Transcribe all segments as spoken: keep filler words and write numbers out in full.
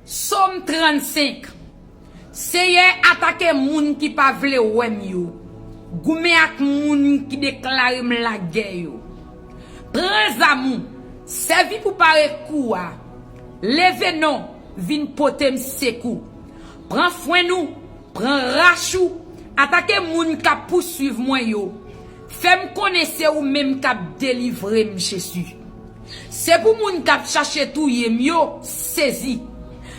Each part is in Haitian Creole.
Sòm trannsenk. Seyè, atake moun ki pa vle wè m yo. Goumen ak moun ki deklare m lagè yo. Pran zam ou, sèvi pou pare kou a. Leve non, vin pote m sekou. Pran fwenn ou, pran rach ou, atake moun k ap pouswiv mwen yo. Fè m konnen se ou menm k ap delivre m, Jezi. Se pou moun k ap chache touye m yo sezi.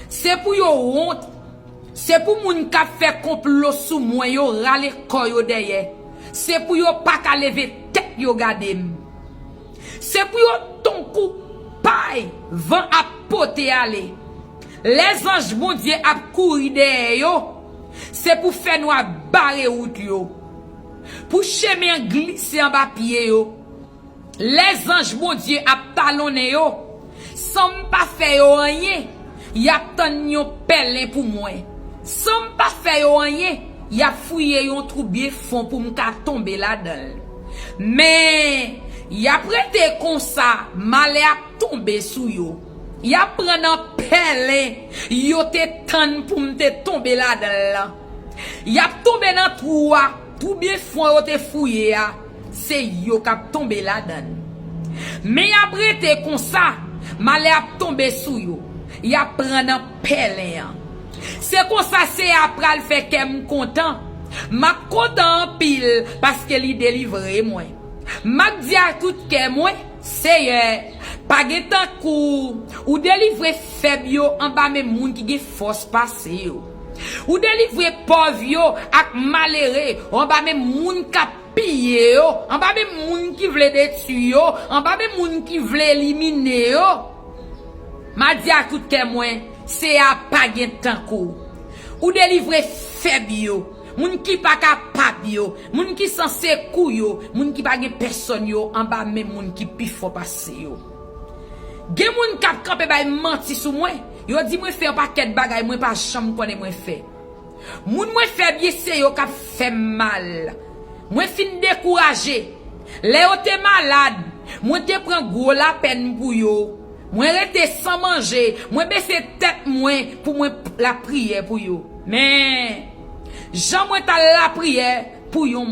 Se pou yo wont. Se pou moun k ap fè konplo sou mwen yo rale kò yo dèyè. Se pou yo pa ka leve tèt yo gade m. Se pou yo tankou pay van ap pote ale. Lèzanj Bondye ap kouri dèyè yo. Se pou fènwa bare wout yo. Pou chemen an glise anba pye yo. Lèzanj Bondye ap talonnen yo. San m pa fè yo anyen, y ap tann yon pèlen pou mwen. San m pa fè yo anyen, y ap fouye yon twou byen fon pou m ka tonbe ladan l. Men, y ap rete konsa, malè ap tonbe sou yo. Y ap pran nan pèlen yo te tann pou m te tonbe ladan l lan. Y ap tonbe nan twou a, twou byen fon yo te fouye a, se yo k ap tonbe ladan l. Men y ap rete konsa, malè ap tonbe sou yo. Y ap pran nan pèlen an. Se konsa Seyè a pral fè kè m kontan. M ap kontan anpil paske li delivre mwen. M ap di ak tout kè mwen, Seyè, pa gen tankou w. Ou delivre fèb yo anba men moun ki gen fòs pase yo. Ou delivre pòv yo ak malere anba men moun k ap piye yo, anba men moun ki vle detwi yo, anba men moun ki vle elimine yo. M a di ak tout kè mwen, Seyè a pa gen tankou w. Ou delivre fèb yo, moun ki pa kapab yo, moun ki san sekou yo, moun ki pa gen pèsòn yo anba men moun ki pi fò pase yo. Gen moun k ap kanpe bay manti sou mwen. Yo di mwen fè yon pakèt bagay mwen pa janm konnen mwen fè. Moun mwen fè byen se yo k ap fè m mal. Mwen fin dekouraje. Lè yo te malad, mwen te pran gwo lapèn pou yo. Mwen rete san manje, mwen bese tèt mwen pou mwen lapriyè pou yo. Men, jan mwen t al lapriyè pou yon